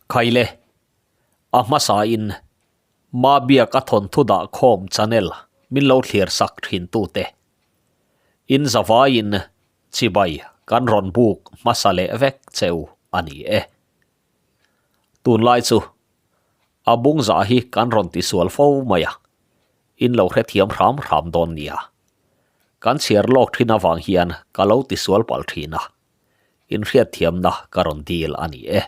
Khaile, a hmasain Mabiak a thawnthu dah khawm channel min lo thlir sak thin tute. In zavaiin chibai kan rawn buk hmasa leh vek cheu a ni e. Tunlai chu a bung zah hi kan rawn tisual fo mai a, in lo hrethiam hram hram dawn nia. Kan chhiar lawk thin avang hian ka lo tisual palh thin a, inhriatthiamna ka rawn dil a ni e.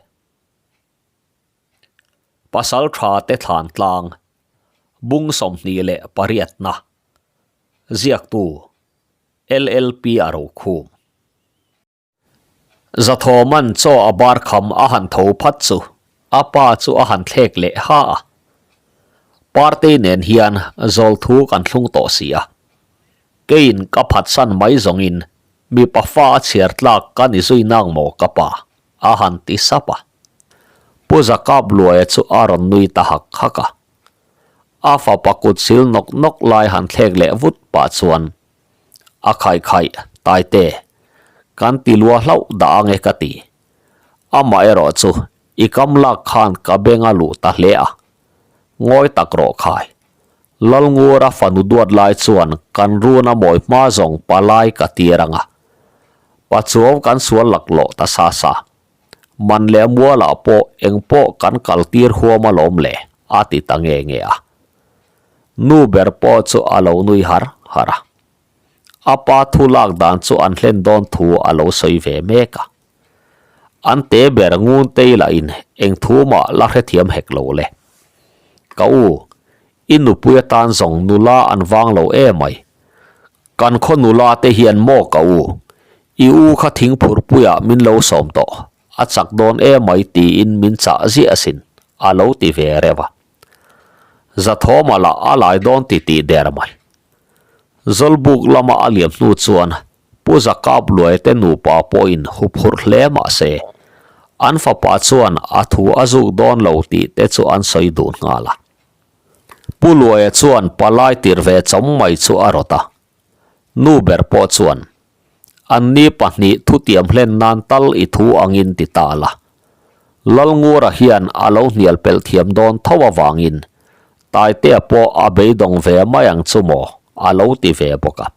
Pasal tha te thlan tlang, bung 28na, ziaktu LLP a rokhum. Zathawman chaw a bar kham a han tho phat chu a pa chu a han thlek leh ha a. Partei nen hian zawl thu kan thlung tawh si a. Keiin ka phatsan mai zawngin mipa fa a chhiar tlak ka ni zui nang maw ka pa a han ti sap a. Pu Zakap Luaia chu a rawn nui ta hak hak a. A fapa kut sil nawk nawk lai han thlek leh vut pah chuan A khai khai, Taite, kan ti lua hlauh dah ang e ka ti. Amaherawh chu i kam lak khan ka beng a luh ta hle a. Ngawi tak rawh khai. Lalngura fanu duat lai chuan kan run a mawi hma zawng palai ka tir ang a. Pachuau kan sual laklawh ta sa sa. Man leh mualah pawh eng pawh kan kal tir huam alawm le, a ti ta nge nge a. Nu ber pawh chu a lo nui har har a. A pa thu lak dan chu an hlen dawn thu a lo sawi ve mek a. An te ber ngun tei lahin eng thu mah la hrethiam hek lo le. Ka u, i nupui atan zawng nula an vang lo emai. Kan khaw nula te hian maw ka u, i u kha thingphurpuiah min lo sawm tawh, a chak dawn emai tiin min chah ziah asin, a lo ti ve reuh a. Zathawma lah a lai dawn ti tih der mai. Zawlbuk lama a liam hnu chuan Pu Zakap Luai te nupa pawhin huphurh hle mah se, an fapa chuan a thu a zuk dawn lo tih te chu an sawi dun nghal a. Pu Luaia chuan palai tir ve chawm mai chu a rawt a. Nu ber pawh chuan, Anni pahnih thutiam hlen nan tal i thu angin ti ta la. Lalngura hian a lo hnial pelh thiam dawn tho avangin Taitea pawh a beidawng ve mai ang chu maw a lo ti ve bawk a.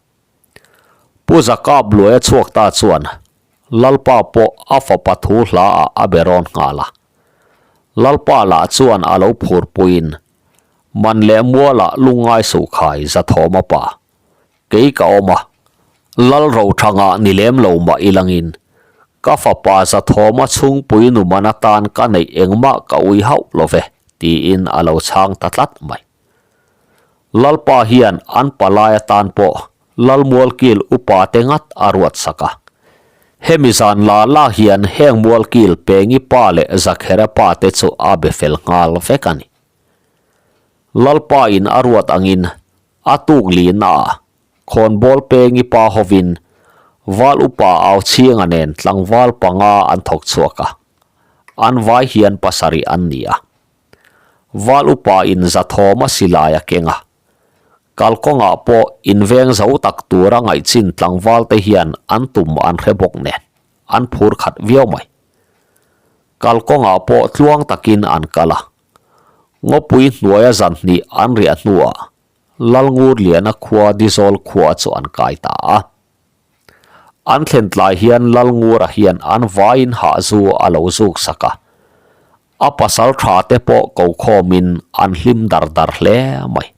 Pu Zakap luaia chhuak ta chuan Lalpa pawh a fapa thu hla ah a be rawn nghal a. Lalpa lah chuan a lo phurpuiin Man leh mualah lungngai suhkhai Zathawma pa Kei ka awm a, Lal Rothanga ni lem lo mah ilangin ka fapa Zathawma chhungpui nu man atan ka neih engmah ka ui hauh lo ve, tiin a lo chhang ta tlat mai. Lalpa hian an palai atan pawh Lalmualkil upa te ngat a ruat sak a. Hemi zan la la hian heng Mualkil Pengi pa leh Zakhera pa te chu a be fel nghal vek a ni. Lalpa in a ruat angin A tuk lihnaah khawnbawl pengi pa hovin val upa au chhinga nen tlangval panga an thawk chhuak a, an vai hian pasarih an ni a. Val upa in Zathawma silai a keng a, kalkawngah pawh inveng zo tak tura ngaihchin tlangval te hian an tum an hre bawk nen an phur khat viau mai. Kalkawngah pawh tluang takin an kal a, Ngawpui hnuaia zan hnih an riah hnuah Lalngurliana khua Dizawl khua chu an kai ta a. An thlen tlai hian Lalngura hian an vaiin hahzu a lo zuk sak a. A pasal tha te pawh ko khawmin an hlim dar dar hle mai.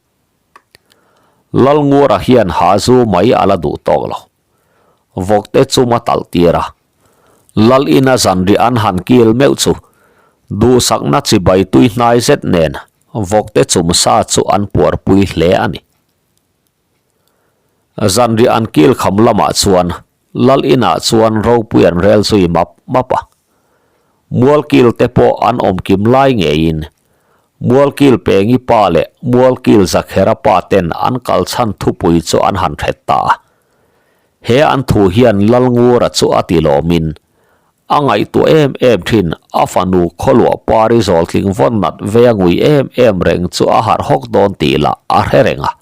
Lalngura hian hahzu mai a la duh tawk lo. Vawkte chum a talh tir a. Lal ina zanriah an han kil meuh chu duhsakna chibai tui hnai zet nen vawkte chum sa chu an puarpui hle a ni. Zanriah an kil kham lamah chuan Lal inah chuan ropui an rel zui map map a. Mualkil te pawh an awm kim lai ngeiin Mualkil Pengi pa leh Mualkil Zakhera pa ten an kal chhan thupui chu an han hret ta a. He an thu hian Lalngura chu a ti lawmin a ngaihtuah em em thin, a fanu khawluah pari zawltling vawn nat ve a ngui em em reng chu a harh hawk dawn tih lah a hre reng a.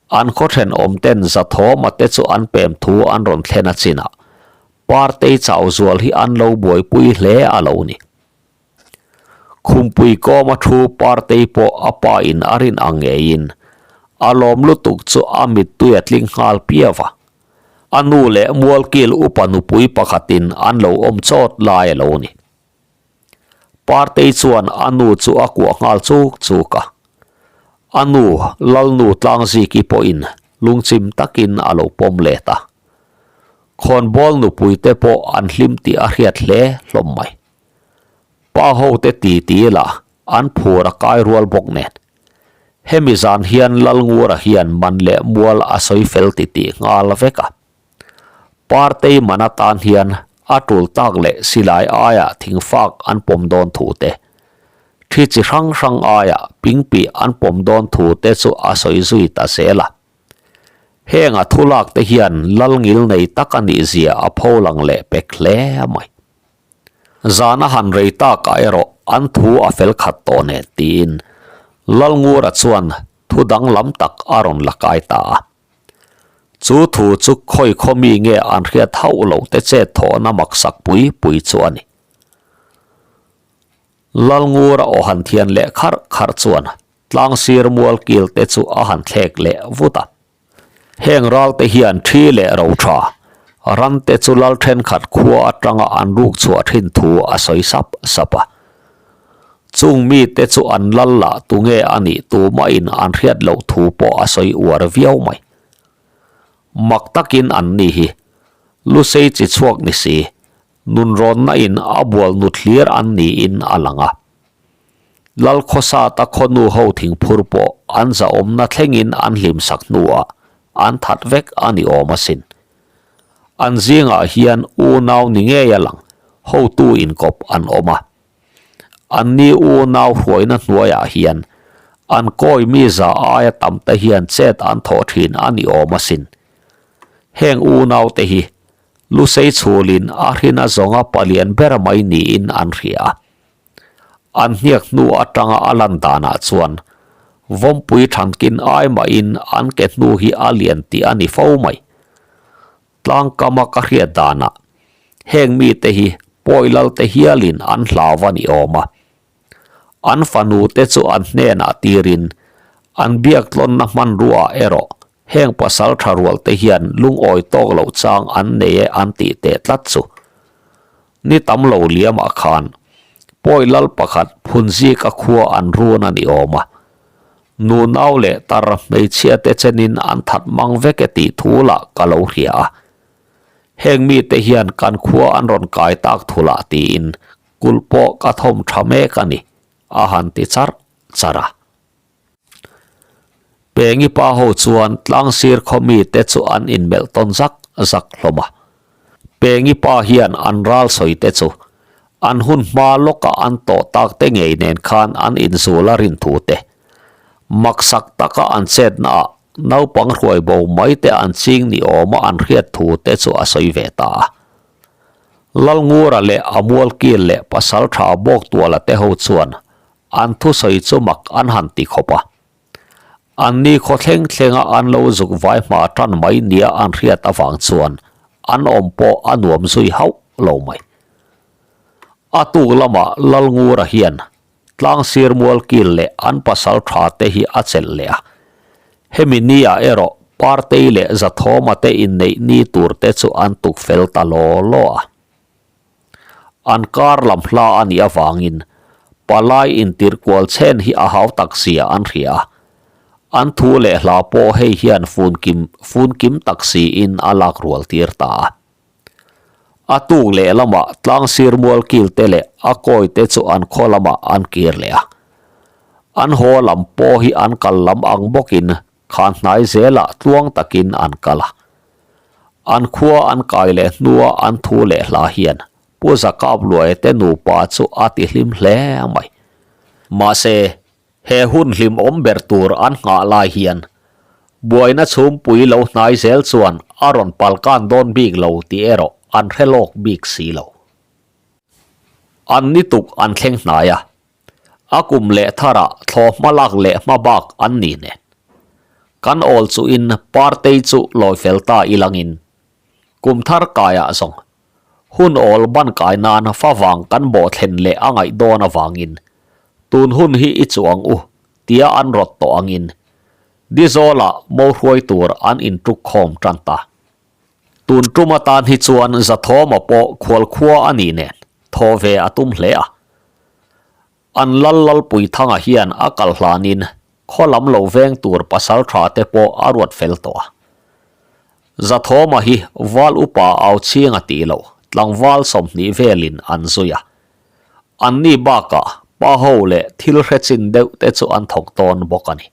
An khaw thenawm ten Zathawma te chu an pem thu an rawn thlen a chinah Partei chau zual hi an lo buaipui hle a lo ni. Khumpui kawma thu Partei pawh a pa in a rin ang ngeiin a lawm lutuk chu a mittui a tling nghal piau a. A nu leh Mualkil upa nupui pakhatin an lo awm chawt lai a lo ni. Partei chuan a nu chu a kuah nghal chuk chuk a. A nu Lalnu Tlangziki pawhin lungchim takin a lo pawm let a. Khawnbawl nupuite pawh an hlim tih a hriat hle hlawm mai. Pa ho te ti ti la an phur a kai rual bawk nen. Hemi zan hian Lalngura hian man leh mual a sawi fel ti tih nghal vek a. Partei man atan hian a tul tak leh silai aia thingfak an pawm dawn thu te, thi chi hrang hrang aia pingpih an pawm dawn thu te chu a sawi zui ta zel a. Heng a thulak te hian Lalngil nei tak a nih zia a pholang leh pek hle mai. Zan a han rei takah erawh an thu a fel khat tawh nen tiin Lalngura chuan thu danglam tak a rawn la kai ta a. Chu thu chu khawi khaw mi nge an hriat hauh loh te chet thawhna maksak pui pui chu a ni. Lalngura aw han thian leh kharh kharh chuan tlangsir mual kil te chu a han thlek leh vut a. Heng ralte hian thi leh ro tha, ran te chu lal thenkhat khua atanga an ruk chhuah thin thu a sawi sap sap a. Chung mite chu an lal lah tunge a nih tumahin an hriat loh thu pawh a sawi uar viau mai. Mak takin an ni hi Lusei chi chhuak ni si, nunrawnna in a bual nut hlir an niin a lang a. Lal khawsata khawnu ho thingphur pawh an zahawmna thlengin an hlimsak hnuah an that vek a ni awm asin. An zingah hian unau ni ngei a lang, hotu inkawp an awm a. Anni unau hruaina hnuaiah hian an kawi mi za aia tam te hian chet an thawh thin a ni awm asin. Heng unaute hi Lusei chhulin a hrin a zawnga palian ber mai niin an hria a. An hniak hnu atanga a lan danah chuan vawmpui thankin ai mahin an ke hnu hi a lian tih a ni fo mai. Tlangkama ka hriat danah heng mite hi pawi lalte hialin an hlau a ni awm a. An fanu te chu an hnenah tirin an biaktlawnna hmanruaah erawh Heng pasal tha rual te hian lungawi tawk loh chang an nei e an tih teh tlat chu. Ni tam lo liamah khan pawi lal pakhat phunzik a khua an run a ni awm a. Nunau leh tar hmeichhia te chenin an that mang vek e tih thu lah ka lo hria a. Heng mite hian kan khua an rawn kai tak thu lah tiin kulh pawh ka thawm tha mek a ni a han ti charh charh a. Pengi pa ho chuan tlangsir khaw mite chu an inmelh tawn zak zak hlawm a. Pengi pa hian an ral sawi te chu an hun hma lawka an tawh tak te ngei nen khan an inzul a rin thu te, maksak taka an chetna ah naupang hruai bo mai te an ching ni awma an hriat thu te chu a sawi ve ta a. Lalngura leh a mualkil leh pasaltha Bawktuala te ho chuan An thusawi chu mak an han ti khawp a. Anni khaw thleng thlenga an lo zuk vai hma tan mai nia an hriat avang chuan an awm pawh a nuam zui hauh lo mai. A tuk lamah Lalngura hian tlangsir mualkil leh an pasal tha te hi a chelh leh a. Hemi niah erawh Partei leh Zathawma te inneih ni tur te chu an tuk fel ta law law a. An kar lam hla a nih avangin palai intirh kual chhen hi a hau tak zia an hria a, an thu leh hla pawh hei hian funkim funkim tak siin a lak rual tir ta a. A tuk leh lamah tlangsir mualkil te leh a kawi te chu an khaw lamah an kir leh a. An haw lam pawh hi an kal lam ang bawkin Khan hnai zelah tluang takin an kal a. An khua an kai leh hnua an thu leh hla hian Pu Zakap Luaia te nupa chu a ti hlim hle mai. Mahse, he hun hlimawm ber tur an nghah lai hian buaina chhumpui lo hnai zel chuan a rawn palkan dawn bik lo tih erawh an hre lawk bik si lo. An ni tuk an thleng hnai a, A kum leh tharah thlawh hma lak leh hma bak an ni nen. Kan awl chuhin Partei chu lawi fel ta ilangin kum thar kaiah zawng hun awl ban kai nan favang kan bawh thlen leh a ngaih dawn avangin. Tun hun hi i chuh ang u, tia an rawt tawh angin Dizawlah mo hruai tur an intuk khawm tan ta. Tun tum atan hi chuan Zathawma pawh khualkhua a nih nen thaw ve a tum hle a. An lal Lalpuithanga hian a kal hlanin khaw lam lo veng tur pasal tha te pawh a ruat fel tawh a. Zathawma hi val upa au chhing a tih loh tlangval 20 velin an zui a. Anni bakah pa ho leh thil hre chin deuh te chu an thawk dawn bawk a ni.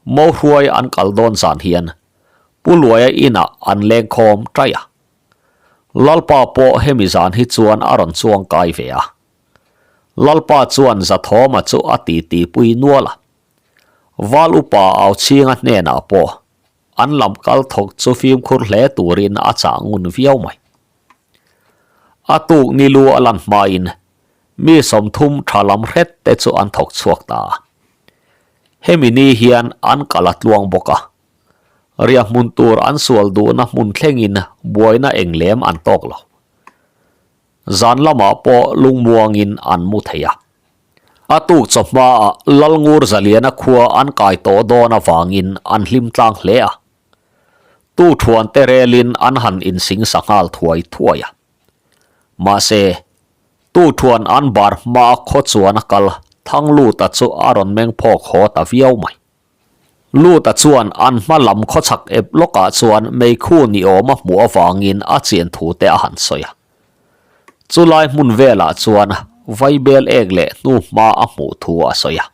Mo hruai an kal dawn zan hian Pu Luaia inah an leng khawm ṭaih a. Lalpa pawh hemi zan hi chuan a rawn chuang kai ve a. Lalpa chuan Zathawma chu a titi pui nual a. Val upa au chhinga hnenah pawh an lam kal thawk chu fimkhur hle turin a chah ngun viau mai. A tuk ni lu a lan hmain mi 30 tha lam hret te chu an thawk chhuak ta a. Hemi ni hian an kal a tluang bawk a. Riah hmun tur an sual duhna hmun thlengin buaina eng lem an tawk lo. Zan lamah pawh lungmuangin an mu thei a. A tuk chawhmaah Lalngur Zaliana khua an kai tawh dawn avangin an hlim tlang hle a. Tu thuan te relin an han insing sa nghal thuai thuai a. Mahse, tu thuan an bar hmaa khaw chuan a kal Thangluta chu a rawn meng phawk haw ta viau mai. Luta chuan an hma lam khawchhak ep lawkah chuan meikhu ni awm a hmuh avangin a chian thu te a han sawi a. Chulai hmun velah chuan vaibel ek leh hnu hma a hmuh thu a sawi a.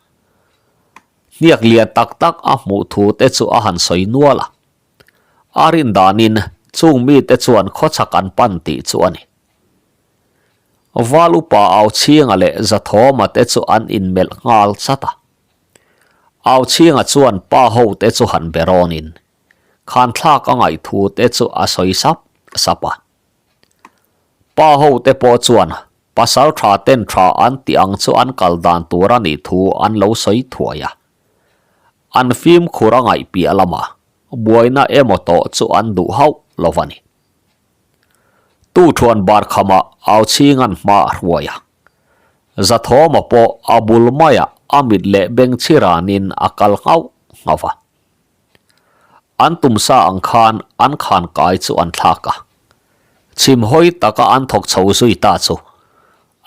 Hniak lian tak tak a hmuh thu te chu a han sawi nual a. A rin danin chung mite chuan khawchhak an pan tih chu a ni. Val upa au chhinga leh Zathawma te chu an inmelh nghal chat a. Au chhinga chuan pa ho te chu han be rawnin khan thlak a ngaih thu te chu a sawi sap sap a. Pa ho te pawh chuan pasal tha ten tha an tih ang chu an kal dan tur a nih thu an lo sawi thuai a. An fimkhur a ngaih piah lamah buaina emaw tawh chu an duh hauh lo a ni. Tu thuan bar khamah au chhinga'n hma a hruai a. Zathawma pawh a bul maiah a mit leh beng chhi ranin a kal nghauh nghauh a. An tumsa ang khan an khan kai chu an thlak a. Chhim hawi taka an thawk chho zui ta chu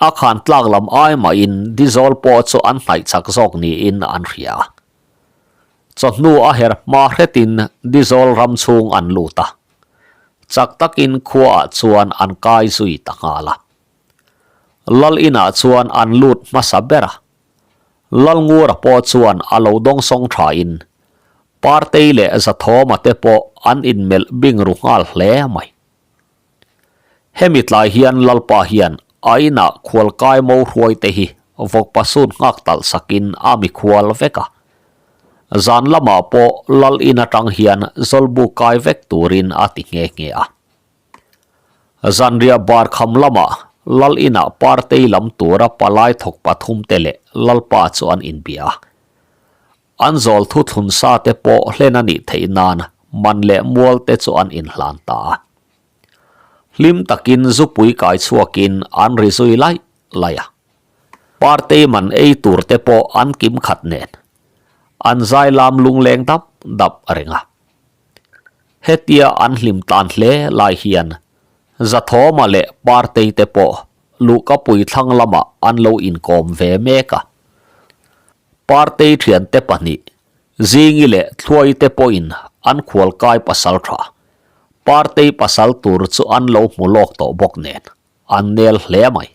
a khan tlak lam ai mahin Dizawl pawh chu an hnaih chak zawk niin an hria a. Chawhnu a her hma hretin Dizawl ram chhung an lut a. Chak takin khuaah chuan an kai zui ta nghal a. Lal inah chuan an lut hmasa ber a. Lalngura pawh chuan a lo dawngsawng thain Partei leh Zathawma te pawh an inmelh bing ru nghal hle mai. Hemi tlai hian Lalpa hian a inah khualkai mo hruai te hi vawkpa sut nghak talh sakin a mikhual vek a. Zan lamah pawh Lal in atang hian zawlbuk kai vek turin a ti nghe nghe a. Zanriah bar kham lamah Lal inah Partei lam tura palai thawk pathum te leh Lalpa chu an inbia a. An zawl thu thlun sa te pawh hlen a nih theih nan man leh mual te chu an inhlan ta a. Hlim takin zupui kai chhuakin an ri zui laih laih a. Partei man ei tur te pawh an kim khat nen an zai lam lungleng dap dap reng a. Hetia an hlim tlan hle lai hian Zathawma leh Partei te pawh luhkapui thlang lamah an lo inkawm ve mek a. Partei thiante pahnih, Zingi leh Thluai te pawhin an khualkai pasal tha. Partei pasal tur chu an lo hmu lawk tawh bawk nen an nel hle mai.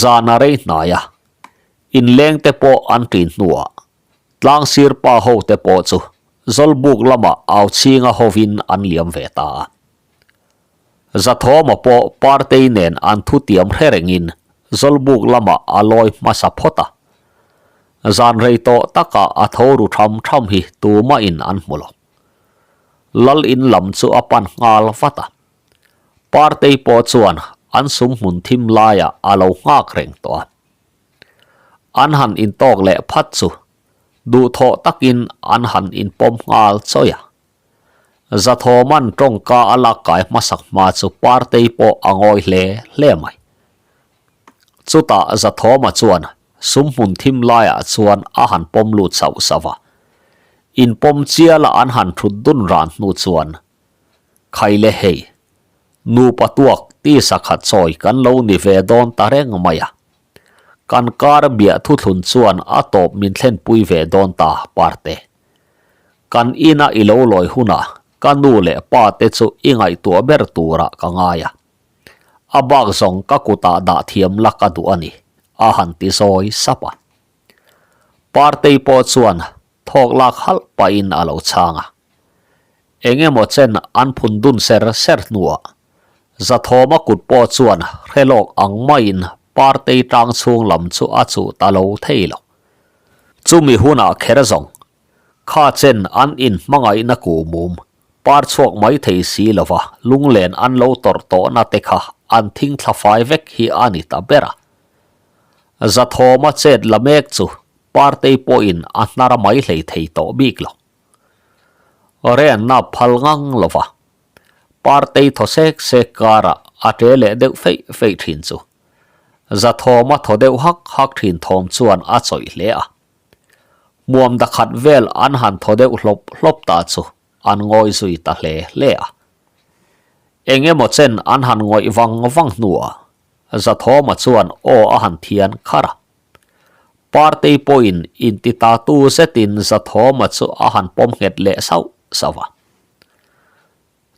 Zan a rei hnai a, inleng te pawh an ṭin hnuah Tlang sir pa ho te pawh chu Zawlbuk lamah au chhinga hovin an liam ve ta a. Zathawma pawh Partei nen an thutiam hre rengin Zawlbuk lamah a lawi hmasa phawt a. Zan rei tawh takah a tho ru tham tham hi tumahin an hmu lo. Lal in lam chu a pan nghal vat a. Partei pawh chuan an sum hmun thim laiah a lo nghak reng tawh a. An han intawk leh phat chu duhthawh takin an han inpawm nghal chawi a. Zathawman tawngka a lak kai hmasak hma chu Partei pawh a ngawi hle hle mai. Chutah Zathawma chuan sumhmun thim laiah chuan a han pawm lut sauh sauh a. Inpawm chiala an han thut dun ran hnu chuan, Khaile hei, nupa tuak tisa khat chawi kan lo ni ve dawn ta reng mai a. Kan kar biah thuthlun chuan a tawp min thlenpui ve dawn ta, Parte. Kan ina i lo lawi hunah ka nu leh pa te chu i ngaihtuah ber turah ka ngai a. A bak zawng ka kutah dah thiam la ka duh a ni, a han ti zawi sap a. Partei pawh chuan thawk lak halh pahin a lo chhang a. Eng emaw chen an phun dun ser ser hnuah Zathawma kut pawh chuan hre lawk ang maiin Partei tlang chhung lam chu a chuh ta lo thei lo. Chumi hunah kher zawng Kha chen an inhmangaihna kuhmum par chhuak mai thei si lova lunglen an lo tawrh tawhna te kha an thing thla fai vek hi a ni ta ber a. Zathawma chet la mek chu Partei pawhin a hnar mai hlei thei tawh bik lo. Renna phal ngang lova Partei thaw sek sek karah a ṭe leh deuh feih feih ṭhin chu Zathawma thaw deuh hak hak ṭhin thawm chuan a chawih hle a. Hmuam dakhat vel an han thaw deuh hlawp hlawp ta chu an ngawi zui ta hle hle a. Eng emaw chen an han ngawih vang vang hnuah Zathawma chuan aw a han thian kharh a. Partei pawhin intitatu zetin Zathawma chu a han pawm nghet leh sauh sauh a.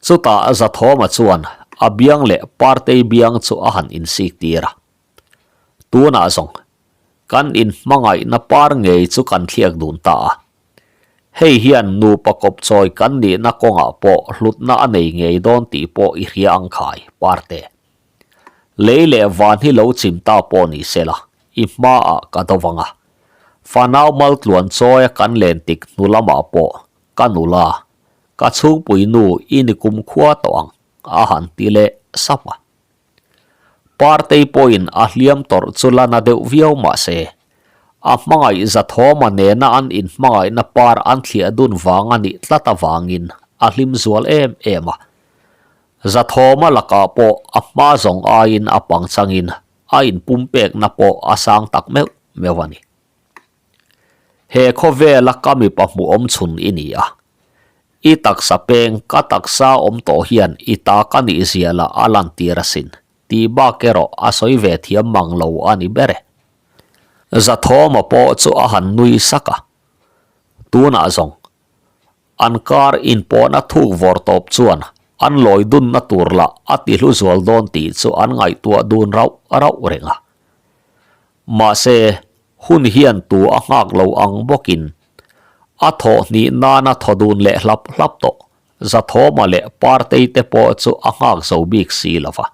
Chutah Zathawma chuan a biang leh Partei biang chu a han insik tir a. Tunah zawng kan inhmangaihna par ngei chu kan thliak dun ta a. Hei hian nupa kawpchawi kan nihna kawngah pawh hlutna a nei ngei dawn tih pawh i hria ang khai, Parte. Lei leh van hi lo chim ta pawh ni se la, i hmaah ka do vang a. Fanau maltluan chawia kan len tik hnu lamah pawh ka nula, ka chhungpui nu i ni kumkhua tawh ang, a han ti leh sap a. Partei pawhin a hliam tawrh chu la na deuh viau mah se, a hmangaih Zathawma nena an inhmangaihna par an thliah dun vang a nih tlat avangin a hlim zual em em a. Zathawma lakah pawh a hma zawng aiin a pangchangin a inpumpekna pawh a sang tak meuh meuh a ni. He khawvela ka mipa hmuhawm chhun i ni a. I taksa peng ka taksa awm tawh hian i ta ka nih zia lah a lantir asin tih bak erawh a sawi ve thiam mang lo a ni ber e. Zathawma pawh chu a han nui sak a. Tunah zawng an kar inpawhna thuk vawr tawp chuan an lawi dunna tur lah a ti hlu zual dawn tih chu an ngaihtuah dun rauh rauh reng a. Mahse, hun hian tu a nghak lo ang bawkin a thawh hnih nana thaw dun leh hlap hlap tawh Zathawma leh Partei te pawh chu a nghak zo bik si lo va.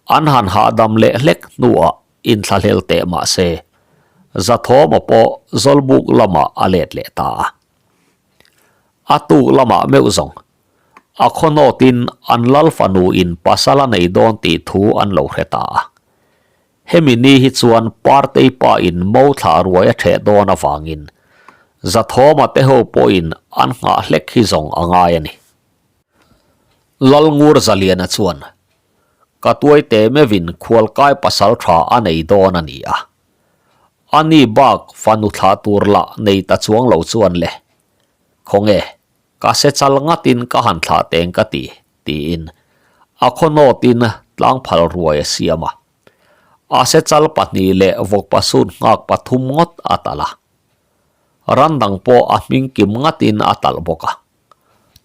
An han hahdam leh hlek hnuah inthlahlel teh mah se, Zathawma pawh Zawlbuk lamah a let leh ta a. A tuk lamah meuh zawng A khawnawtin an lal fanuin pasal a nei dawn tih thu an lo hre ta a. Hemi ni hi chuan Partei pa in mo thlah ruai a ṭheh dawn avangin Zathawma te ho pawhin an nghah hlek hi zawng a ngai a ni. Lalngur Zaliana chuan, Ka tuaite meuhin khualkai pasal ṭha a nei dawn a ni a. Ani bak fanu thlah tur lah nei ta chuang lo chuan le. Khawnge, Ka se chal ngatin ka han thlah teng ka ti, tiin a khawnawtin tlangphal ruai a siam a. A se chal pahnih leh vawkpasut nghak pathum ngawt a talh a. Ran dang pawh a hming kim ngatin a talh bawk a.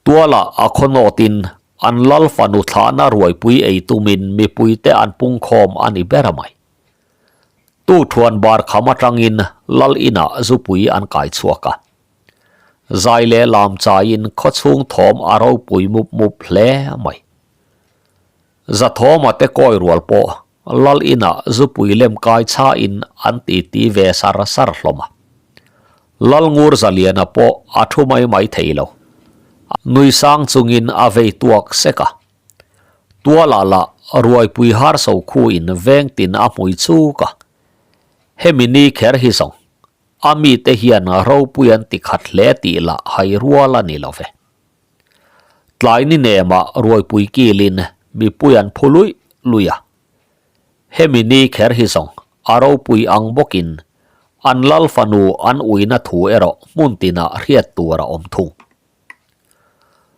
Tualah a khawnawtin an lal fanu thlahna ruaipui ei tumin mipuite an pungkhawm a ni ber mai. Tuṭhuan bar kham atangin lal inah zupui an kai chhuak a. Zai leh lam chaiin khawchhung thawm a ropui mup mup hle mai. Zathawma te kawi rual pawh lal inah zupui lem kai chhain an titi ve sar sar hlawm a. Lal ngur zaliana pawh a thu mai mai thei lo. Nui sang chungin a vei tuak sek a. Tualah lah ruaipui harso khuin veng tin a hmui chuk a. Hemi ni kher hi zawng A mite hian ropui an ti khat hle tih lah hai rual a ni lo ve. Tlai ni nemah ruaipui kilin mipui an phu luih luih a. Hemi ni kher hi zawng a ropui ang bawkin an lal fanu an uina thu erawh hmun tinah hriat tur a awm thung.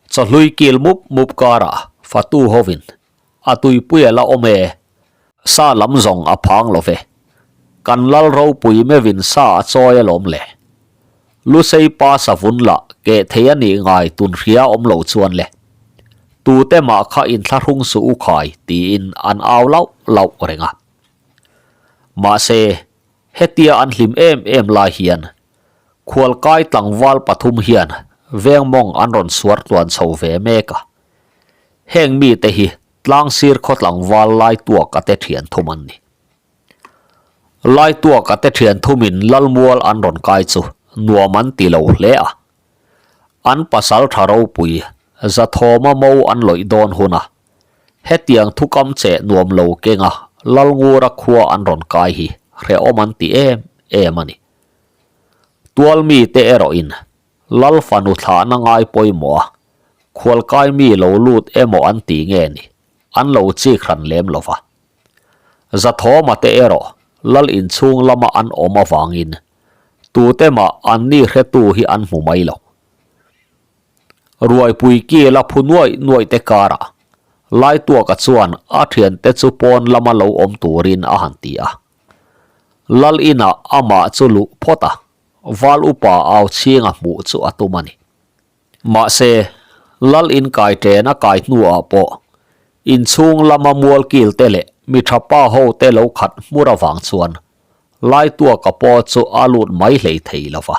Chawhlui kil mup mup karah fatu hovin a tuipui a la awm e, sa lam zawng a phang lo ve. Kan lal ropui meuhin sa a chawi alawm le. Lusei pa savun lah keh thei a nih ngai tun hria awm lo chuan le. Tute mah kha inthlahrung suh u khai tiin an au lauh lauh reng a. Mahse, hetia an hlim em em lai hian khualkai tlangval pathum hian veng mawng an rawn suar tluan chho ve mek a. Heng mite hi tlangsir khaw tlangval Laituaka te thian thum an ni. Laituaka te thian thumin Lalmual an rawn kai chu nuam an ti lo hle a. An pasal tha ropui Zathawma mo an lawih dawn hun a, hetiang thukam che nuam lo kenga Lalngura khua an rawn kai hi hrehawm an ti em em a ni. Tual mite erawhin Lal fanu thlahna ngai pawimawh a, khualkai mi lo lut emaw an ti nge ni, an lo chik hran lem lo va. Zathawma te erawh Lal inchhung lama an awm avangin tute mah an ni hretu hi an hmu mai lo. Ruaipui kil a phu nuaih nuaih te karah Laituaka chuan a thiante chu pawn lama lo awm turin a han ti a. Lal inah amah chu luh phawt a, Val upa au chhinga hmuh chu a tum a ni. Mahse, Lal in kai ṭen a kai hnuah pawh inchhung lama mualkil te leh mi ṭha pa ho te lo khat hmur avang chuan Laituaka pawh chu a lut mai hlei thei lo va.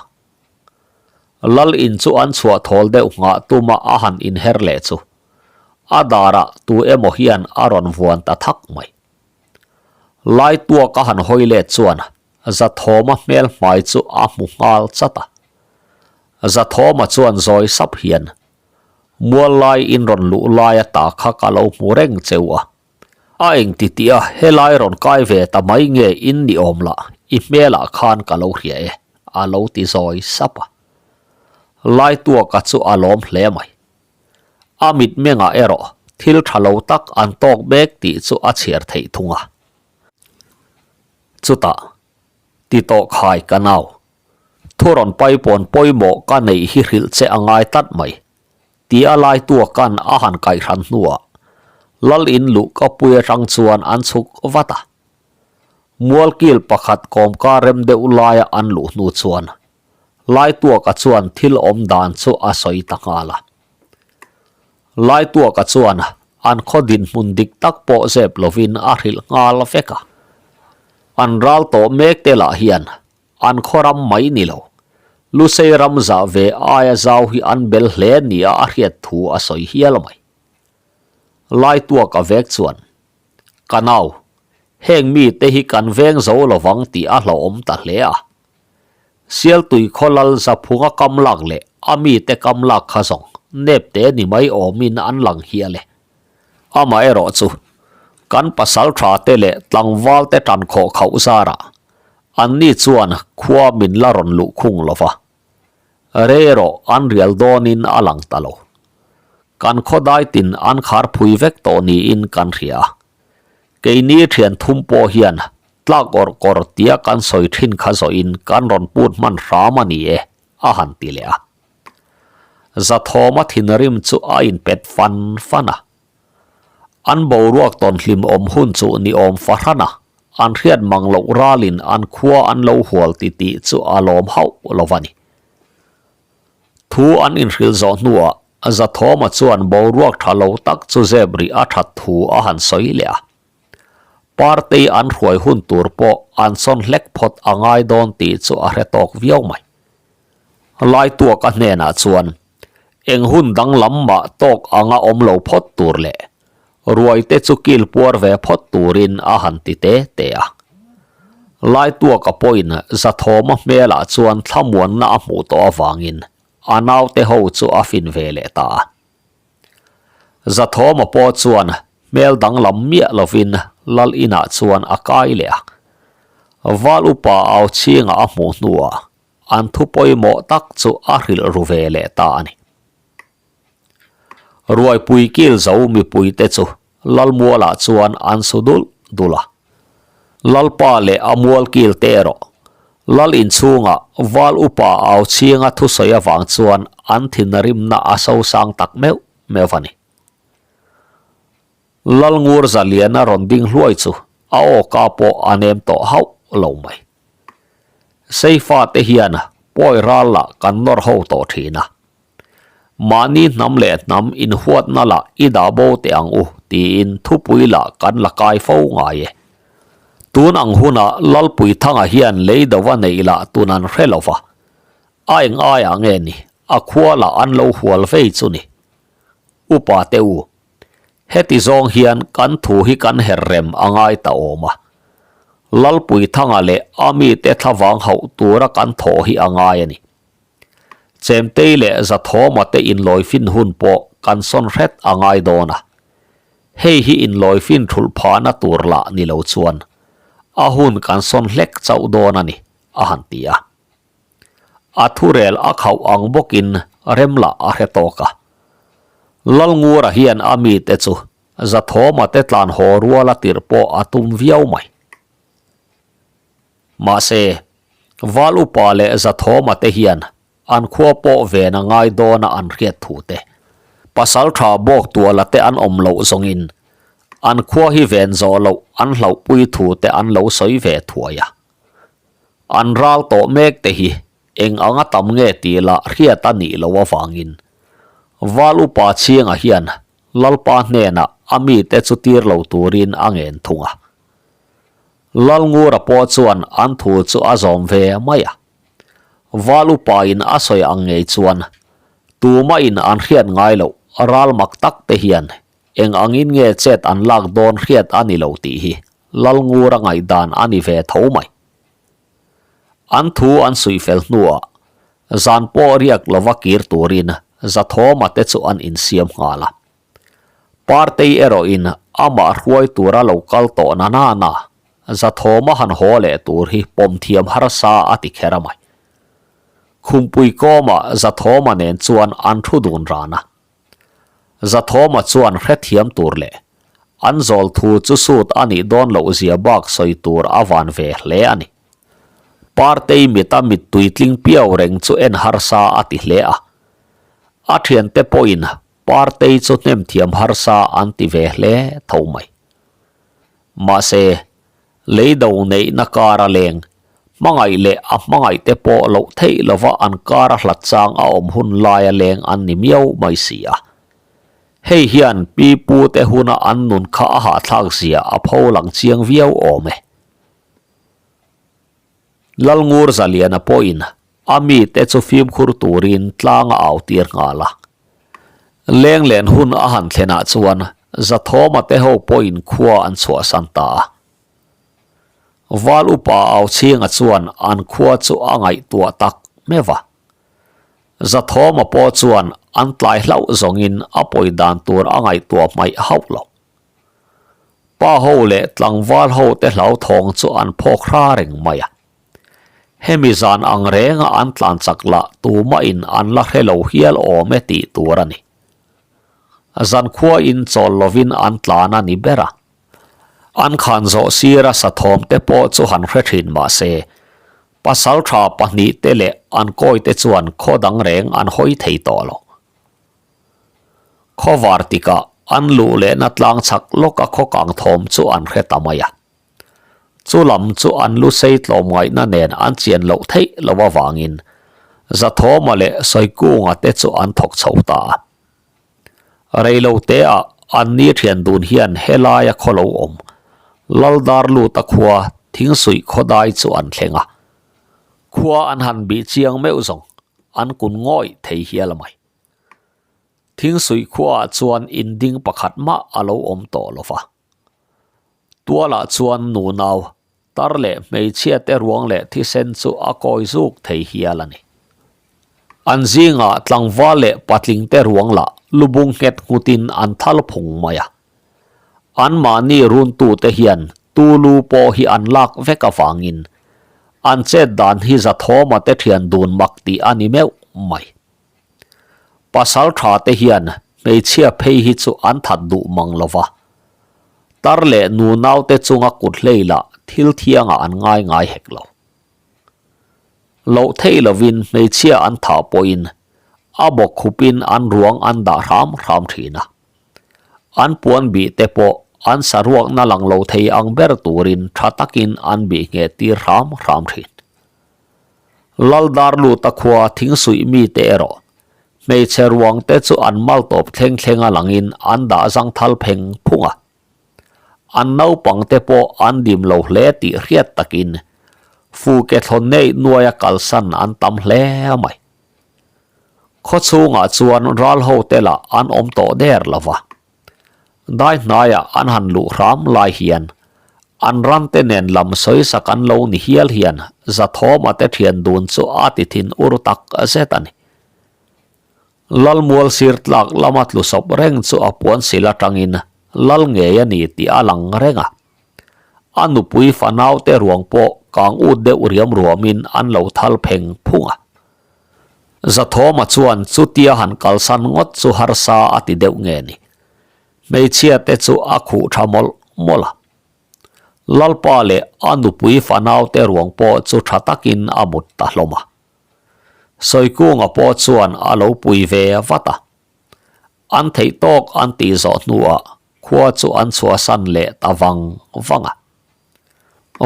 Lal in chu an chhuah thawl deuh nghah tuma a han inher leh chu a darah tu emaw hian a rawn vuan ta thak mai. Laituaka han hawi let chuan Zathawma hmel hmai chu a hmu nghal chat a. Zathawma chuan zawi sap hian, Mual lai in rawn luh lai ata kha ka lo hmu reng cheu a. A engti tih a helai rawn kai ve ta mai nge in ni awm lah i hmelah khan ka lo hria e, a lo ti zawi sap a. Laituaka chu a lawm hle mai. A mitmengah erawh thil tha lo tak an tawk mek tih chu a chhiar theih thung a. Chutah, ti tawh khai ka nau. Thu rawn paipawn pawimawh ka neih hi hrilh che a ngai tlat mai, ti a Laituaka'n a han kaihhran hnuah Lal in luh ka pui atang chuan an chhuk vat a. Mualkil pakhat kawmka rem deuh laia an luh hnu chuan Laituaka chuan thil awm dan chu a sawi ta nghal a. Laituaka chuan an khaw dinhmun dik tak pawh zep lovin a hrilh nghal vek a. An ral tawh mek te lah hian an khaw ram mai ni lo, Lusei ram zah ve aia zau hi an bel hle nia a hriat thu a sawi hial mai. Laituaka vek chuan, Ka nau, heng mite hi kan veng zo lovang tih a hlauhawm ta hle a. Sialtui khaw lal Zaphunga kam lak leh a mite kam lak kha zawng nep te ni mai awmin an lang hial e. Amaherawh chu, kan pasal tha te leh tlangval te tan khawh khauh zarah anni chuan khua min la rawn luh khung lo va. Rei erawh an rial dawnin a lang ta lo. Kan khaw daitin an khar phui vek tawh niin kan hria a. Keini thian thum pawh hian Tlak awrh kawr tia kan sawi thin kha zawhin kan rawn put hman hram a ni e, a han ti leh a. Zathawma thinrim chu a inpet fan fan a. An boruak tawn hlim awm hun chu ni awm fahran a, an hriat mang loh ralin an khua an lo hual ti tih chu a lawm hauh lo va ni. Thu an inhrilh zawh hnuah Zathawma chuan boruak tha lo tak chu zep rih a that thu a han sawi leh a. Partei an hruai hun tur pawh an sawn hlek phawt a ngai dawn tih chu a hre tawk viau mai. Laituaka hnenah chuan eng hun danglam mah tawk anga awm lo phawt tur leh ruaite chu kil puar ve phawt turin a han ti te te a. Laituaka pawhin Zathawma hmelah chuan thlamuanna a hmuh tawh avangin a naute ho chu a fin ve leh ta a. Zathawma pawh chuan hmel danglam miah lovin Lal inah chuan a kai leh a. Val upa au chhinga a hmuh hnuah an thu pawimawh tak chu a hrilh ru ve leh ta a ni. Ruaipui kil zo mipuite chu Lalmualah chuan an su dulh dulh a. Lalpa leh a mualkil te erawh Lal inchhunga Val Upa au chhinga thusawi avang chuan an thinrimna a sosang tak meuh meuh a ni. Lalngur Zaliana rawn ding hluai chu a awka pawh a nem tawh hauh lo mai. Seifa te hian pawi ral lah kan nawr ho tawh thin a. Mahni hnam leh hnam inhuatna lah i dah bo teh ang u tiin thupui lah kan la kai fo ngai e. Tun ang hunah Lalpuithanga hian lei dova neih lah tun an hre lo va. A eng aiah nge ni a khua lah an lo hual vei chu ni. Upa te u, heti zawng hian kan thu hi kan her rem a ngai ta awm a. Lalpuithanga leh a mite thlavang hauh tura kan thawh hi a ngai a ni. Chemtei leh Zathawma te inlawifin hun pawh kan sawn hret a ngai dawn a. Hei hi inlawifin thulh phahna tur lah ni lo chuan a hun kan sawn hlek chauh dawn a ni, a han ti a. A thurel a khauh ang bawkin rem lah a hre tawk a. Lalngura hian a mite chu Zathawma te tlan haw ruala tirh pawh a tum viau mai. Mahse, Val Upa leh Zathawma te hian an khua pawh ven a ngai dawna an hriat thu te, pasal tha bawk tuala te an awm loh zawngin an khua hi ven zawh loh an hlauhpui thu te an lo sawi ve thuai a. An ral tawh mek te hi eng anga tam nge tih lah hriat a nih loh avangin Val Upa Chhinga hian Lalpa hnenah a mite chu tir lo turin a ngen thung a. Lalngura pawh chuan an thu chu a zawm ve mai a. Val upain a sawi ang ngei chuan tumahin an hriat ngai loh ral mak tak te hian eng angin nge chet an lak dawn hriat a ni lo tih hi Lalngura ngaihdan a ni ve tho mai. An thu an suih fel hnuah zan pawh riak lova kir turin Zathawma te chu an insiam nghal a. Partei erawhin amah hruai tura lo kal tawh na na na, Zathawma han haw leh tur hi pawm thiam harsa a ti kher a mai. Khumpui kawmah Zathawma nen chuan an thu dun ran a. Zathawma chuan hrethiam tur leh an zawl thu chu sut a nih dawn loh zia bak sawi tur a van ve hle a ni. Partei mita mittui tling piau reng chu en harsa a ti hle a. A thiante pawhin Partei chu hnem thiam harsa an ti ve hle tho mai. Mahse, leido neihna kara leng, hmangaih leh a hmangaihte pawh loh theih lova an kara hlat chang a awm hun laia leng an ni miau mai si a. Hei hian pi pute huna an nun kha a hahthlak zia a pho lang chiang viau awm e. Lalngur Zaliana pawhin a mite chu fimkhur turin tlang a au tir nghal a. Leng len hun a han thlenah chuan Zathawma te ho pawhin khua an chhuahsan ta a. Val upa au chhinga chuan an khua chu a ngaihtuah tak meuh a. Zathawma pawh chuan an tlai hlauh zawngin a pawi dan tur a ngaihtuah hmaih hauh lo. Pa ho leh tlangval ho te hlauthawng chu an phawk hra reng mai a. Hemi zan ang renga an tlan chak lah tumahin an la hre lo hial awm e tih tur a ni. Zankhuain chawl lovin an tlan a ni ber a. An khan zawh sira sathawm te pawh chu han hre thin mah se, pasaltha pahnihte leh an kawite chuan khaw dang reng an hawi thei tawh lo. Khawvar tikah an luh lehna tlang chak lawka khaw kang thawm chu an hre ta mai a. Chu lam chu an lu sei tlawmngaihna nen an chian loh theih loh avangin Zathawma leh Sawikunga te chu an thawk chho ta a. Reiloteah an ni thian dun hian helaia khaw lo awm Laldarluta khua Thingsuih khawdai chu an thleng a. Khua an han bih chiang meuh zawng an kun ngawih thei hial mai. Thingsuih khuaah chuan in ding pakhat mah a lo awm tawh lo va. Tualah chuan nunau, tar leh hmeichhia te ruang leh thisen chu a kawi zuk thei hial a ni. An zingah tlangval leh patling te ruang lah lubung nghet nghutin an thal phung mai a. Anmahni runtute hian tulu pawh hi an lak vek avangin an chet dan hi Zathawma te thian dun mak tih a ni meuh mai. Pasal tha te hian hmeichhia phei hi chu an that duh mang lo va. Tar leh nu naute chunga kut hlei lah thil thiangah an ngai ngai hek lo. Loh theih lovin hmeichhia an thah pawhin a bawk khupin an ruang an dah hram hram thin a. An puan bih te pawh an saruakna lang lo thei ang ber turin tha takin an bih ngheh tir hram hram thin. Laldar luta khua thingsuih mite erawh hmeichhe ruang te chu an mal tawp thleng thleng a langin an dah zang thal pheng phung a. An naupang te pawh an dim lo hle tih hriat takin fuke thlawn neih nuaia kalsan an tam hle mai. Khaw chhungah chuan ral ho te lah an awm tawh der lo va. Dai hnaiah an han luh hram lai hian an ran te nen lam sawisak an lo ni hial hian Zathawma te thian dun chu a ti thin ur tak zet a ni. Lalmual sir tlak lama tlu sawp reng chu a puan sil atangin lal ngei a ni tih a lang reng a. A nupui fanau te ruang pawh kang ut deuh riam ruamin an lo thal pheng phung a. Zathawma chuan chutia han kalsan ngawt chu harsa a ti deuh nge ni. Hmeichhia te chu a khuh tha mawlh mawlh a. Lalpa leh a nupui fanau te ruang pawh chu tha takin a mut ta hlawm a. Sawikunga pawh chuan a lo pui ve vat a. An theih tawk an tih zawh hnuah khua chu an chhuahsan leh ta vang vang a.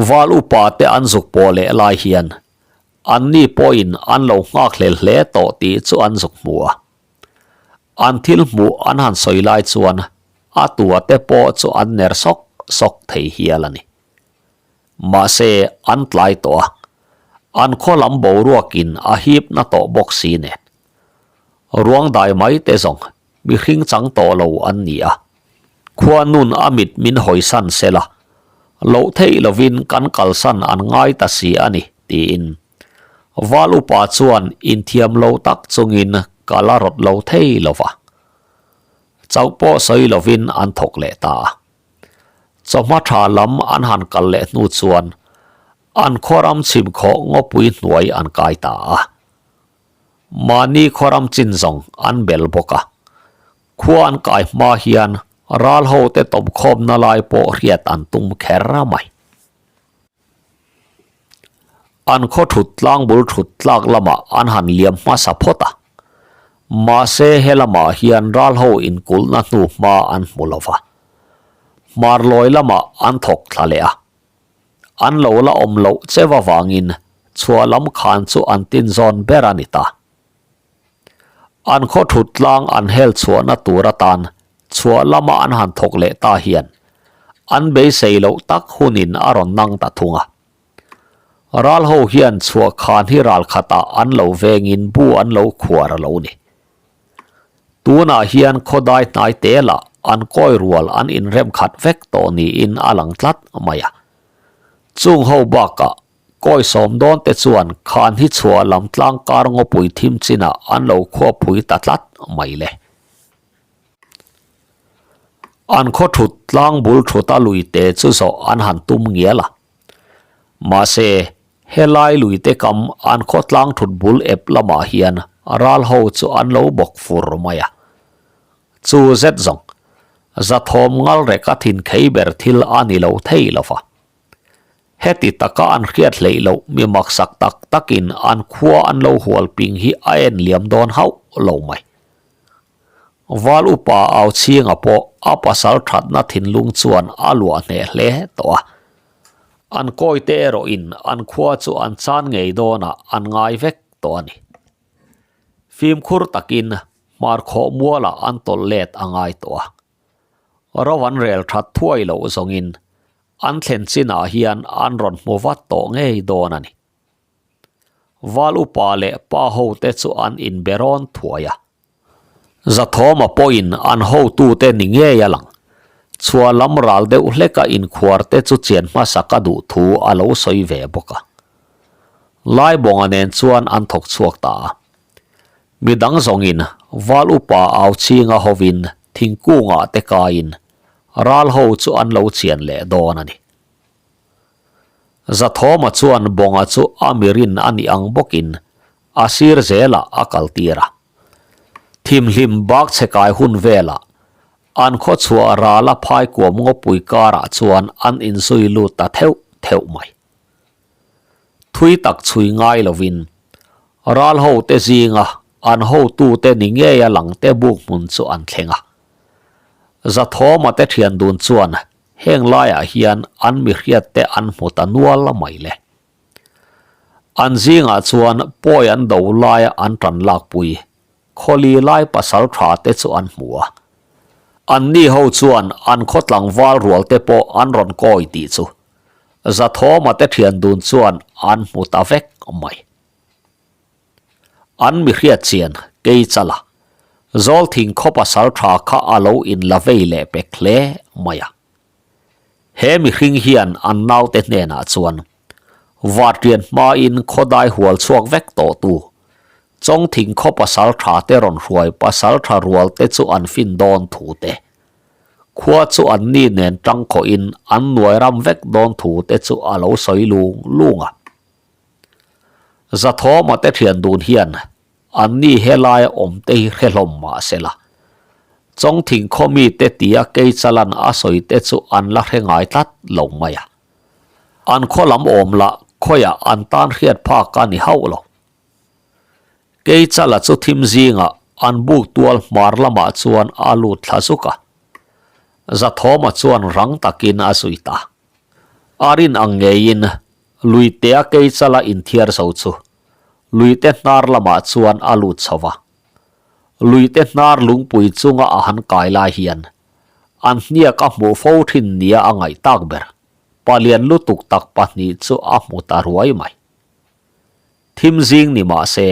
Val upa te an zuk pawh leh lai hian anni pawhin an lo nghak hlel hle tawh tih chu an zuk hmu a. An thil hmuh an han sawi lai chuan a tua te pawh chu an ner sawk sawk thei hial a ni. Mahse an tlai tawh a, an khaw lam boruakin a hip na tawh bawk si nen. Ruang dai mai te zawng mihring chang tawh lo an ni a, khua nun a mit min hawisan se la, loh theih lovin kan kalsan an ngai ta si a ni, tiin Val upa chuan inthiam lo tak chungin ka la rawt lo thei lo va. Chauh pawh sawi lovin an thawk leh ta a. Chawhma tha lam an han kal leh hnu chuan an khawram chhim khawh ngawpui hnuai an kai ta a. Mahni khawram chin zawng an bel bawk a. Khua an kai hma hian ral ho te tawpkhawmna lai pawh hriat an tum kher mai. An khaw thut tlang bul thut tlak lamah an han liam hmasa phawt a. Mahse he lamah hian ral ho inkulhna hnu hma an hmu lo va. Hmarlawi lamah an thawk thla leh a. An lo la awm loh cheu avangin chhuah lam khan chu an tin zawn ber a ni ta. An khaw thut tlang an hel chhuahna tur atan chhuah lama an han thawk leh ta hian an beisei loh tak hunin a rawn nang ta thung a. Ral ho hian chhuah khan hi ral khatah an lo vengin bu an lo khuar a lo ni. Tunah hian khawdai hnai te lah an kawi rual an inrem khat vek tawh niin a lang tlat mai a. Chung ho bakah Kawi sawm dawn te chuan khan hi chhuah lam tlang kar ngawpui thim chinah an lo khuapui ta tlat mai le. An khaw thut tlang bul thuta lui te chu zawh an han tum ngial a. Mahse, helai lui te kam an khaw tlang thut bul ep lamah hian ral ho chu an lo bawk fur mai a. Chu zet zawng, zathawm ngal reka thin khei ber thil a ni lo thei lo va. Heti taka an hriat hleih loh mi maksak tak takin an khua an lo hual ping hi a en liam dawn hauh lo mai. Val upa au chhinga pawh a pasal thatna thinlung chuan a luah hneh hle tawh a. An kawite erawhin an khua chu an chan ngei dawnah an ngai vek tawh a ni. Fimkhur takin hmarkhawh mualah an tawlh let a ngai tawh a. Ro an rel that thuai loh zawngin An thlen chinah hian an rawn hmu vat tawh ngei dawn a ni. Val upa leh pa hote chu an inbe rawn thuai a. Zathawma pawhin an hotute ni ngei a lang. Chhuah lam ral deuh hleka inkhuar te chu chian hmasa ka duh thu a lo sawi ve bawk a. Laibawnga nen chuan an thawk chhuak ta a. Midang zawngin Val upa au chhinga hovin thingkungah te kaiin Ral ho chu an lo chian leh dawn a ni. Zathawma chuan Bawnga chu a mirin a nih ang bawkin a sir zelah a kaltir a. Thimhlim bak chhe kai hun velah. An khaw chhuah rala phai kuam ngawpui karah chuan an inzui lut ta theuh theuh mai. Thui tak chhui ngai lovin ral ho te zinga an hotute ni ngeia langte buk hmun chu an thleng a. Zathawma te thian dun chuan heng laiah hian an mihriat te an hmu ta nual mai le. An zingah chuan pawi an do laia an tan lakpui Khawli lai pasal tha te chu an hmu a. Anni ho chuan an khaw tlangval rual te pawh an rawn kawi tih chu Zathawma te thian dun chuan an hmu ta vek mai. An mi hriat chian kei chala Zawlthing khaw pasal tha kha a lo in la vei leh pek hle mai a. He mihring hian an naute hnenah chuan Vartian hmain khawdai hual chhuak vek tawh tu Chawngthing khaw pasal tha te rawn hruai pasal tha rual te chu an fin dawn thu te, khua chu an ni nen tang khawhin an nuai ram vek dawn thu te chu a lo sawi lung lung a. Zathawma te thian dun hian an ni helaia awm te hi hre hlawm mah se la, Chawngthing khaw mi te tia Keichalan a sawi te chu an la hre ngai tlat lo mai a. An khaw lam awm lah khawiah an tan hriat phak a ni hauh lo. Keichala chu thim zingah an buk tual hmar lamah chuan a lut thla zuk a. Zathawma chuan rang takin a zui ta. A rin ang ngeiin luitea Keichala inthiar zo chu luite hnar lamah chuan a lut chho va. Luite hnar lungpui chunga a han kai lai hian an hniak a hmuh fo thin nia a ngaih tak ber. Palian lutuk tak pahnih chu a hmu ta ruai mai. Thim zing ni mah se,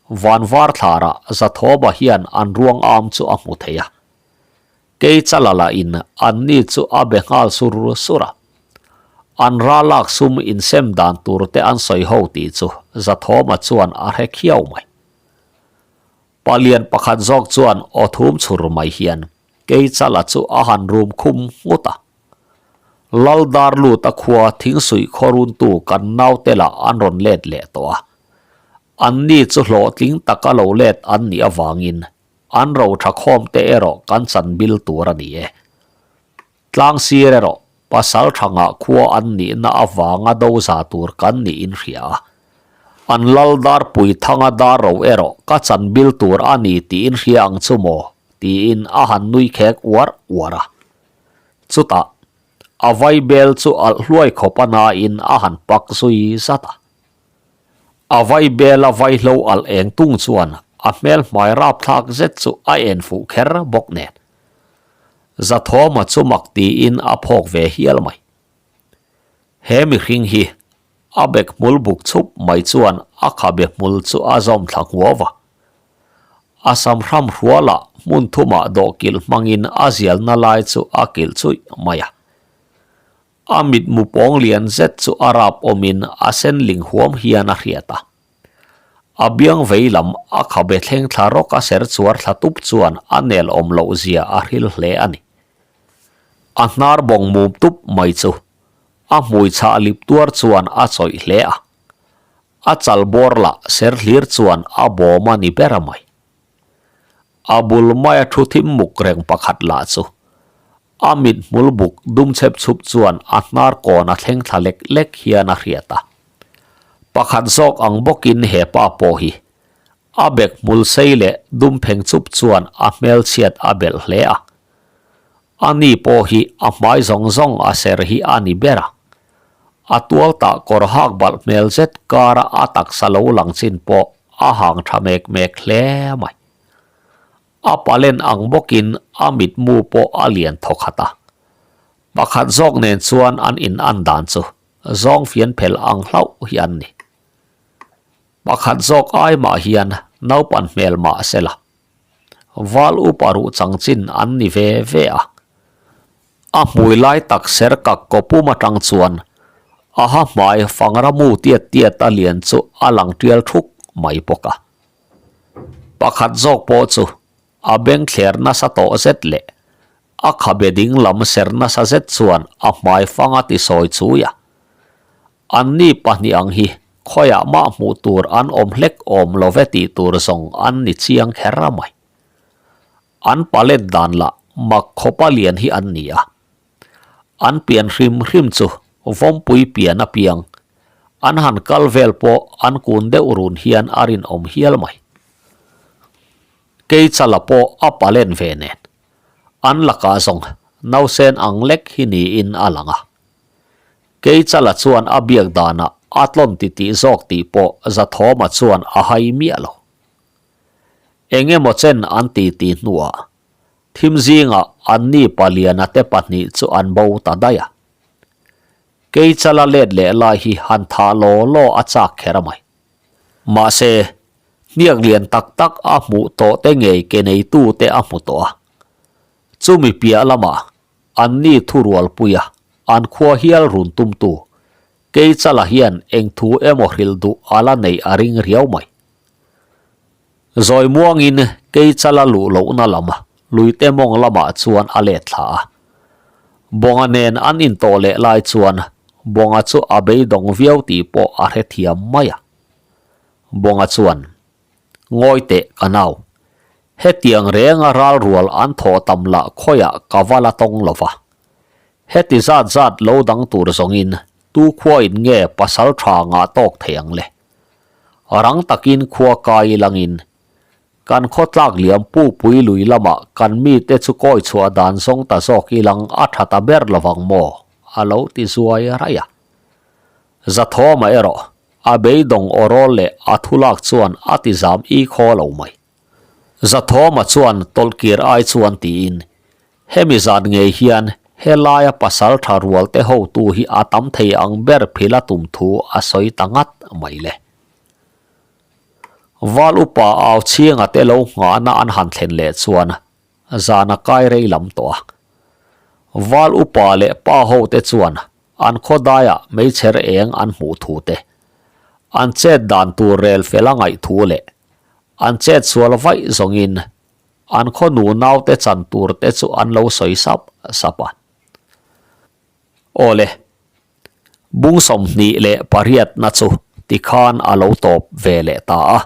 van var thlarah Zathawba hian an ruang am chu a hmu thei a. Kei chala lahin anni chu a be nghal sur sur a. An ralak sum insem dan tur te an sawi ho tih chu Zathawma chuan a hre khiau mai. Palian pakhat zawk chuan aw thum chhur mai hian Kei chala chu a han rum khum nghut a. Lal dar lut a khua thingsuih khaw runtu kan naute lah an rawn let leh tawh a. Anni chu hlawhtling taka lo let an nih avangin an ro tha khawm te erawh kan chan bil tur a ni e. Tlang sir erawh pasal tha ngah khua an nihna avanga do za tur kan niin hria a. An lal dar pui thanga dar ro erawh ka chan bil tur a ni tiin hria ang chu maw tiin a han nui khek uar uar a. Chutah, a vai bel chu alh hluai khawp a nain a han pak zui zat a. A vai bela vaihlo alh eng tung chuan a hmel hmai rapthlak zet chu a en fuh kher bawk nen. Zathawma chu mak tiin a phawk ve hial mai. He mihring hi a bek hmul buk chhup mai chuan a khabe hmul chu a zawm thla nghuau va. A sam hram hrualah hmun thumah dawhkilh hmangin a zialna lai chu a kilh chuih mai a. A mitmu pawng lian zet chu a rap awmin a sen ling huam hian a hriat a. A biang vei lam a khabe thleng thla rawk a ser chuar thla tup chuan a nel awm loh zia a hril hle a ni. A hnar bawng mum tup mai chu a hmui chhah lip tuar chuan a chawih hle a. A chal bawr lah ser hlir chuan a bawm a ni ber a mai. A bul maia thu thim muk reng pakhat lah chu a mit hmul buk dum chhep chhup chuan a hnar kawn a thleng thla lek lek hian a hriat a. Pakhat zawk ang bawkin he pa pawh hi a bek hmul sei leh dum pheng chup chuan a hmelchhiat a belh hle a. A ni pawh hi a hmai zawng zawng a ser hi a ni ber a. A tual tah kawr hak balh hmel zet kara a taksa lo lang chin pawh a hang tha mek mek hle mai. A palen ang bawkin a mitmu pawh a lian thaw khat a. Pakhat zawk nen chuan an in an dan chu zawng fian phel ang hlauh hi an ni. Pakhat zawk ai mah hian naupan hmel mah se la. Val upa ruh chang chin an ni ve ve a. A hmui lai tak ser kak kaw pum atang chuan a ha hmai fangra mu tiat tiat a lian chu a lang tial thuk mai bawk a. Pakhat zawk pawh chu a beng thler nasa tawh zet leh a khabe ding lam ser nasa zet chuan a hmai fang a ti sawi chui a. Anni pahnih ang hi khawiah mah hmuh tur an awm hlek awm lo ve tih tur zawng an ni chiang kher a mai. An palet dan lah mak khawpa lian hi an ni a. An pian hrim hrim chu vawmpui pian a piang. An han kal vel pawh an kun deuh run hian a rinawm hial mai. Keichala pawh a palen ve nen. An lakah zawng nausen ang lek hi niin a lang a. Keichala chuan a biak danah a tlawn titih zawk tih pawh Zathawma chuan a hai miah lo. Eng emaw chen an titi hnuah thim zingah anni paliana te pahnih chu an bo ta daih a. Keichala let leh lai hi han thah law law a chak kher a mai. Mahse, hniak lian tak tak a hmuh tawh te ngei ke neitu te a hmu tawh a. Chumi piah lamah anni thurualpuia an khua hial run tumtu Keichala hian eng thu emaw hrilh duh a la neih a ring riau mai. Zawi muangin Keichala luh lohna lam luite mawng lamah chuan a let thla a. Bawnga nen an intawh leh lai chuan Bawnga chu a beidawng viau tih pawh a hrethiam mai a. Bawnga chuan, Ngawi teh ka nau. Hetiang renga ral rual an thawh tam lah khawiah ka va la tawng lo va. Heti zat zat lo dang tur zawngin tu khuain nge pasal tha ngah tawk thei ang le? Rang takin khua kai langin kan khaw tlak liam pukpui lui lamah kan mite chu kawi chhuah dan zawng ta zawk ilang a tha ta ber lovang maw? a lo ti zuai raih a. Zathawma erawh a beidawng aw rawl leh a thulak chuan a ti zam i khaw lo mai. Zathawma chuan tawlhkir ai chuan tiin Hemi zan ngei hian helaia pasal tha rual te hotu hi a tam thei ang ber phil a tum thu a sawi ta ngat mai le. Val upa au chhinga te lo nghahna an han thlen leh chuan zan a kai rei lam tawh a. Val upa leh pa ho te chuan an khawdaiah meichher eng an hmuh thu te, an chet dan tur rel fel a ngaih thu leh an chet sual vaih zawngin An khaw nu naute chan tur te chu an lo sawi sap sap a. Aw le, bung 28 na chu tikhan a lo tawp ve leh ta a.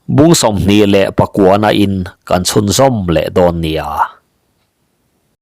Bung 29 na in kan chhunzawm leh dawn nia.